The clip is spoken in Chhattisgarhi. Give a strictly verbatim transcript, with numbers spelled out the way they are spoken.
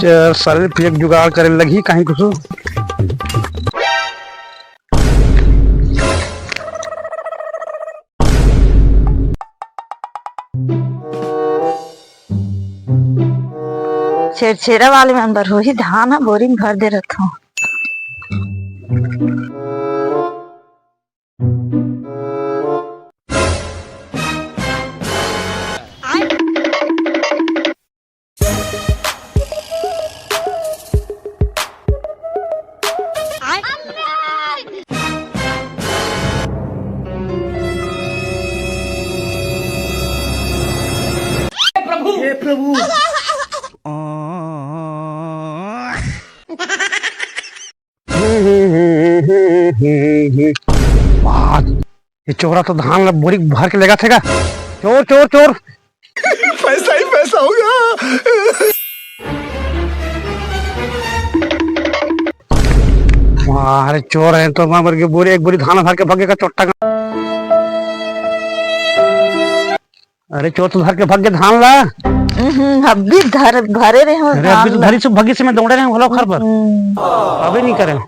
चल, साले, फिर एक जुगाड़ करे लगही कहीं कुछ। छेरछेरा वाले मन बर होही धान ह, बोरी म भर दे रथों। वाह, ये चोरा तो धान ला बोरी भर के लेगथे गा। चोर, चोर, चोर। पैसा ही पैसा होगा। वाह, अरे चोर हे तो मैं मर के बोरी, एक बोरी धान भर के भग गे का चोट्टा का। अरे चोर तो धर के भग गे धान ला। हम्म, अभी धर, भरे रहे हो अरे धान अभी तो ला। धरी से भगी से मैं दौड़े रहे हूँ, भलो खर बर। हम्म। अभी नहीं करे।